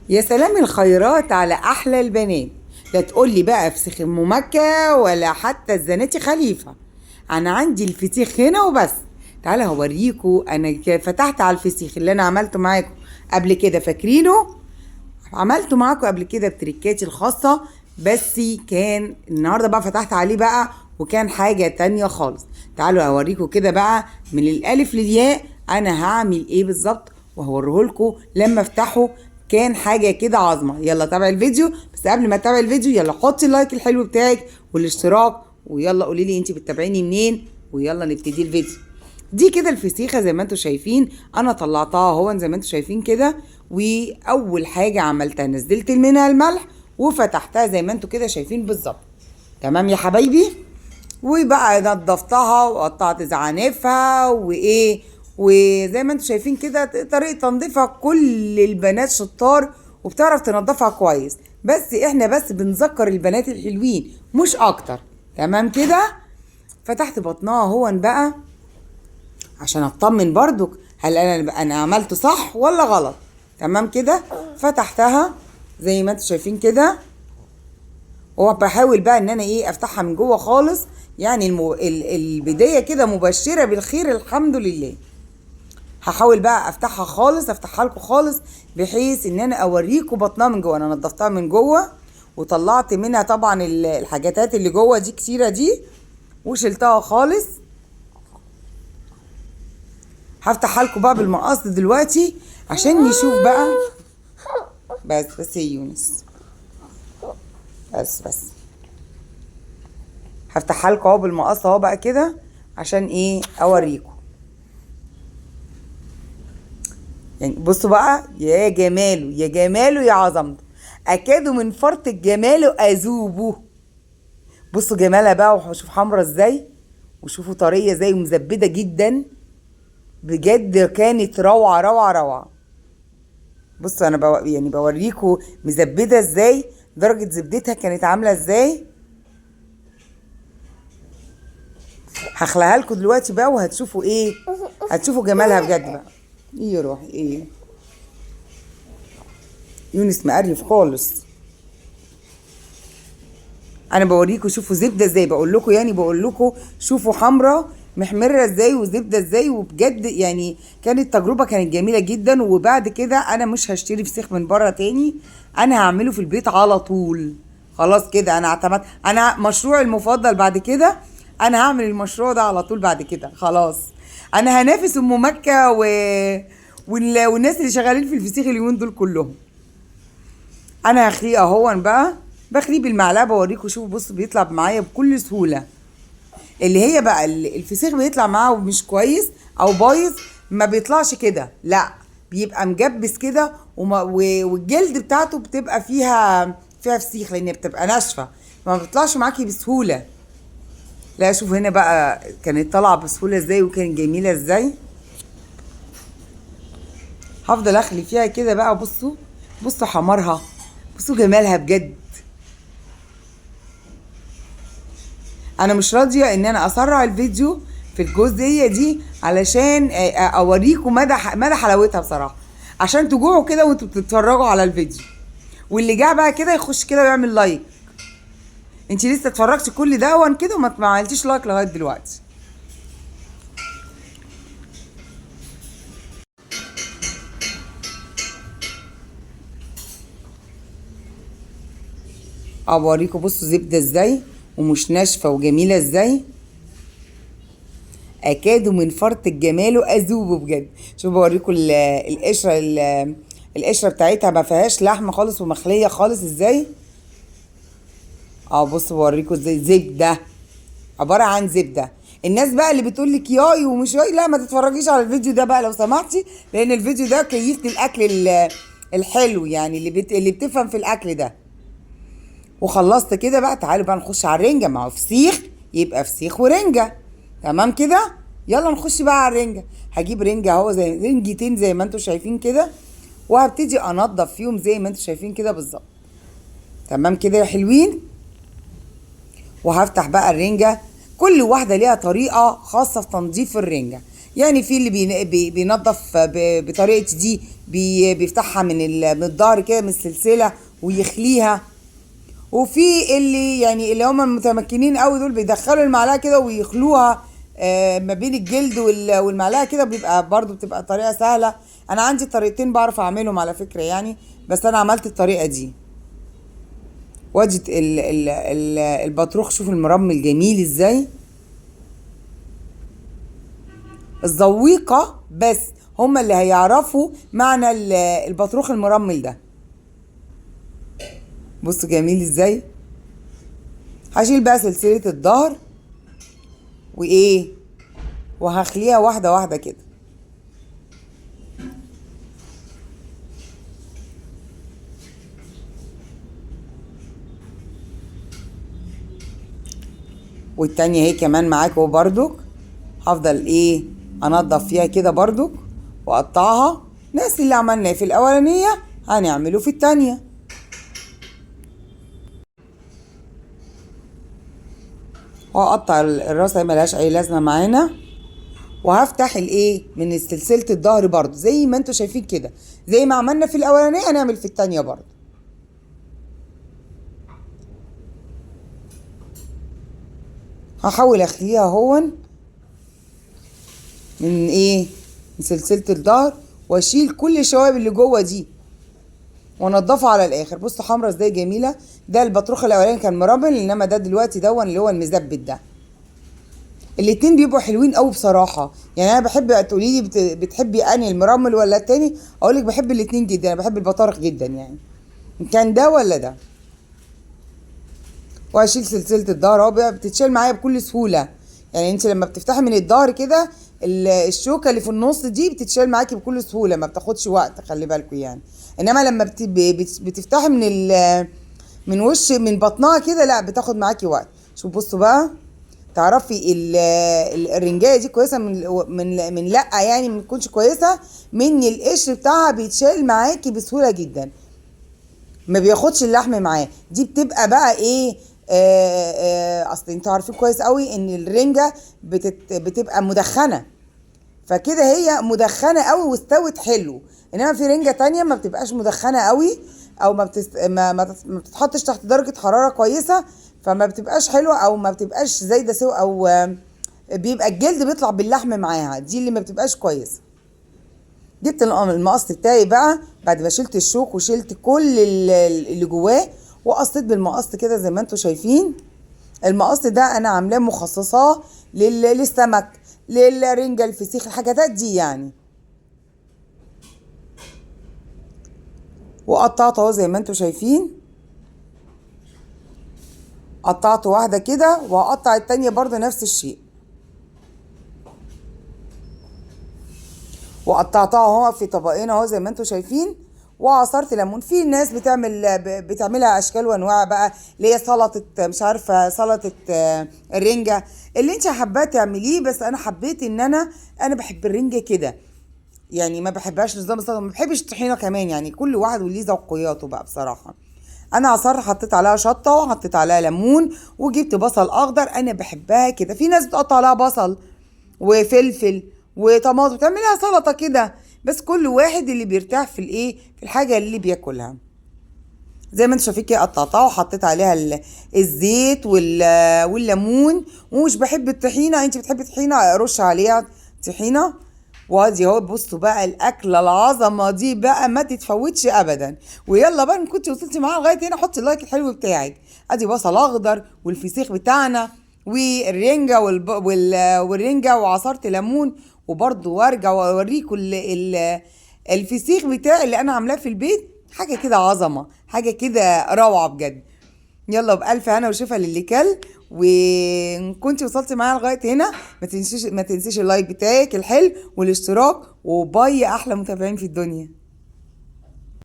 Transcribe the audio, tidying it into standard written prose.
يا سلام الخيرات على احلى البنات. لا تقولي بقى فسيخ ام مكة ولا حتى الزناتي خليفة، انا عندي الفسيخ هنا وبس. تعالى هوريكوا انا فتحت على الفسيخ اللي انا عملته معاكم قبل كده، فاكرينه؟ عملته معاكم قبل كده بتريكاتي الخاصة، بس كان النهارده بقى فتحت عليه بقى وكان حاجة تانية خالص. تعالوا اوريكم كده بقى من الالف للياء انا هعمل ايه بالظبط، وهوريهولكوا لما افتحه. كان حاجة كده عظمه. يلا تابع الفيديو، بس قبل ما تتابع الفيديو يلا حطي ال like الحلو بتاعك والاشتراك، ويلا قولي لي انت بتتابعيني منين، ويلا نبتدي الفيديو. دي كده الفسيخه زي ما انتم شايفين، انا طلعتها اهو زي ما انتم شايفين كده. واول حاجة عملتها نزلت منها الملح وفتحتها زي ما انتم كده شايفين بالظبط. تمام يا حبايبي. وبقى نضفتها وقطعت زعانفها وايه، وزي ما انتم شايفين كده طريقه تنظيفها كل البنات شطار وبتعرف تنظفها كويس، بس احنا بس بنذكر البنات الحلوين مش اكتر. تمام كده. فتحت بطنها اهو بقى عشان اطمن برضك هل انا عملته صح ولا غلط. تمام كده. فتحتها زي ما انتم شايفين كده، وبحاول بقى ان انا ايه افتحها من جوه خالص، يعني البداية كده مبشرة بالخير الحمد لله. هحاول بقى افتحها خالص، افتحها لكم خالص بحيث ان انا اوريكم بطنها من جوه. انا نضفتها من جوه وطلعت منها طبعا الحاجاتات اللي جوه دي كتيرة دي، وشلتها خالص. هفتحها لكم بقى بالمقص دلوقتي عشان نشوف بقى. بس بس يا يونس، بس بس هفتحها لكم اهو بالمقص اهو بقى كده عشان ايه اوريكم. يعني بصوا بقى، يا جماله يا جماله يا عظمته، اكادوا من فرط الجمال اذوبه. بصوا جمالها بقى، وشوف حمرا ازاي، وشوفوا طرية ازاي، ومزبده جدا بجد، كانت روعه روعه روعه. بصوا انا يعني بوريكم مزبده ازاي، درجه زبدتها كانت عامله ازاي. هخليها لكم دلوقتي بقى وهتشوفوا ايه، هتشوفوا جمالها بجد بقى. ايه يا روحي ايه، يونس مقرف خالص. انا بوريكم شوفوا زبدة ازاي، بقول لكم يعني بقول لكم شوفوا حمرا محمرة ازاي وزبده ازاي. وبجد يعني كانت تجربه كانت جميلة جدا. وبعد كده انا مش هشتري فسيخ من بره تاني، انا هعمله في البيت على طول. خلاص كده انا اعتمدت، انا مشروعي المفضل بعد كده انا هعمل المشروع ده على طول بعد كده. خلاص انا هنافس ام مكة والناس اللي شغالين في الفسيخ اليومين دول كلهم. انا هخليه اهون بقى، بخليه بالمعلقه بوريكم. شوفوا بصوا بيطلع معايا بكل سهولة. اللي هي بقى الفسيخ بيطلع معاه مش كويس او بايظ، ما بيطلعش كده، لا بيبقى مجبس كده، والجلد بتاعته بتبقى فيها فسيخ لان بتبقى ناشفة، ما بيطلعش معاكي بسهولة. لا شوف هنا بقى كانت طالعه بسهولة ازاي وكانت جميلة ازاي. هفضل اخلي فيها كده بقى. بصوا بصوا حمرها، بصوا جمالها بجد. انا مش راضية ان انا اسرع الفيديو في الجزئية دي علشان اوريكم مدى حلاوتها بصراحة، عشان تجوعوا كده وانتوا بتتفرجوا على الفيديو. واللي جاع بقى كده يخش كده ويعمل like. انت لسه اتفرجتي كل ده وان كده وما عملتيش like لغاية دلوقتي. اوريكم بصوا زبدة ازاي ومش ناشفة وجميلة ازاي، اكادوا من فرط الجمال اذوبه بجد. شوفوا بوريكم القشرة، القشرة بتاعتها ما فيهاش لحم خالص ومخليه خالص ازاي. بصوا بوريكم ازاي زبدة، عبارة عن زبدة. الناس بقى اللي بتقول لك ياي ومش ياي، لا ما تتفرجيش على الفيديو ده بقى لو سمحتي، لان الفيديو ده كيفت الاكل الحلو، يعني اللي بتفهم في الاكل ده. وخلصت كده بقى، تعالوا بقى نخش على الرنجه. ما هو فسيخ يبقى فسيخ ورنجه. تمام كده. يلا نخش بقى على الرنجه. هجيب رنجه اهو زي رنجتين زي ما انتم شايفين كده، وهبتدي انضف فيهم زي ما انتم شايفين كده بالظبط. تمام كده يا حلوين. وهفتح بقى الرنجه. كل واحدة ليها طريقه خاصة في تنظيف الرنجه. يعني في اللي بينظف بطريقة دي، بيفتحها من الظهر كده من السلسلة ويخليها، وفي اللي يعني اللي هم المتمكنين قوي دول بيدخلوا المعلقة كده ويخلوها ما بين الجلد والمعلقه كده، بيبقى برضو بتبقى طريقه سهلة. انا عندي طريقتين بعرف اعملهم على فكرة يعني، بس انا عملت الطريقة دي. وادي البطروخ، شوف المرمل الجميل ازاي، الذويقه بس هم اللي هيعرفوا معنى البطروخ المرمل ده. بصوا جميل ازاي. هشيل بقى سلسلة الظهر وايه، وهخليها واحدة واحدة كده. والتانية اهي كمان معاكم بردك، هفضل ايه انضف فيها كده بردك واقطعها. نفس اللي عملناه في الاولانية هنعمله في التانية. وهقطع الراس ملهاش اي لازمه معانا. وهفتح الايه من سلسلة الظهر برضو زي ما انتوا شايفين كده، زي ما عملنا في الاولانية هنعمل في التانية برضو. هحاول اخليها هون من ايه من سلسلة الظهر، واشيل كل الشوائب اللي جوه دي وانضفها على الاخر. بصوا حمرا ازاي جميلة. ده البطروخ الاولاني كان مرمل، انما ده دلوقتي دون اللي هو المزبت ده. الاتنين بيبقوا حلوين قوي بصراحة. يعني انا بحب تقولي لي بتحبي انهي المرمل ولا التاني، اقول لك بحب الاتنين جدا. انا بحب البطارخ جدا يعني، ان كان ده ولا ده. وهشيل سلسلة الظهر اهو، بتتشال معايا بكل سهولة. يعني انت لما بتفتحي من الظهر كده الشوكة اللي في النص دي بتتشال معاكي بكل سهولة، ما بتاخدش وقت، خلي بالكم يعني. انما لما بتفتحي من وش من بطنها كده لا بتاخد معاكي وقت. شوف بصوا بقى، تعرفي الرنجايه دي كويسة من من من لا يعني ما تكونش كويسة، من القشر بتاعها بيتشال معاكي بسهولة جدا، ما بياخدش اللحم معاه. دي بتبقى بقى ايه، اصل انتوا عارفين كويس قوي ان الرنجه بتبقى مدخنه، فكده هي مدخنه قوي واستوت حلو. انما في رنجه تانية ما بتبقاش مدخنه قوي، او ما بتتحطش تحت درجه حرارة كويسة، فما بتبقاش حلوة او ما بتبقاش زايدة سوا، او بيبقى الجلد بيطلع باللحم معاها، دي اللي ما بتبقاش كويسة. جبت المقص بتاعي بقى بعد ما شلت الشوك وشلت كل اللي جواه، وقصيت بالمقص كده زي ما انتم شايفين. المقص ده انا عاملاه مخصصاه للسمك، للرنجه، الفسيخ، الحاجات دي يعني. وقطعته اهو زي ما انتم شايفين، قطعته واحدة كده، وهقطع التانية برضو نفس الشيء. وقطعتها اهو في طبقين اهو زي ما انتم شايفين. وعصرت ليمون. في ناس بتعملها اشكال وانواع بقى، اللي هي سلطة مش عارفه سلطة الرنجه اللي انت حابة تعمليه، بس انا حبيت ان انا بحب الرنجه كده يعني، ما بحبهاش نظام السلطة، ما بحبش الطحينه كمان يعني، كل واحد وليه ذوقياته بقى بصراحة. انا عصرت، حطيت عليها شطه وحطيت عليها ليمون وجبت بصل اخضر، انا بحبها كده. في ناس بتقطع عليها بصل وفلفل وطماطم وتعملها سلطة كده، بس كل واحد اللي بيرتاح في الايه في الحاجة اللي بياكلها. زي ما انتم شايفين كده قطعتها وحطيت عليها الزيت والليمون. ومش بحب الطحينه، انت بتحبي الطحينه رش عليها طحينه. وادي اهو بصوا بقى الاكلة العظمة دي بقى ما تتفوتش ابدا. ويلا بقى ان كنت وصلتي معايا لغاية هنا حطي اللايك الحلو بتاعك. ادي بصل اخضر والفسيخ بتاعنا والرنجه والرنجه وعصره ليمون. وبرضه وارجع واوريكم الفسيخ بتاعي اللي انا عاملاه في البيت، حاجة كده عظمه، حاجة كده روعه بجد. يلا بالف هنا وشفا للي كل. وان كنت وصلتي معايا لغاية هنا ما تنسيش ال like بتاعك الحلو والاشتراك، و bye احلى متابعين في الدنيا.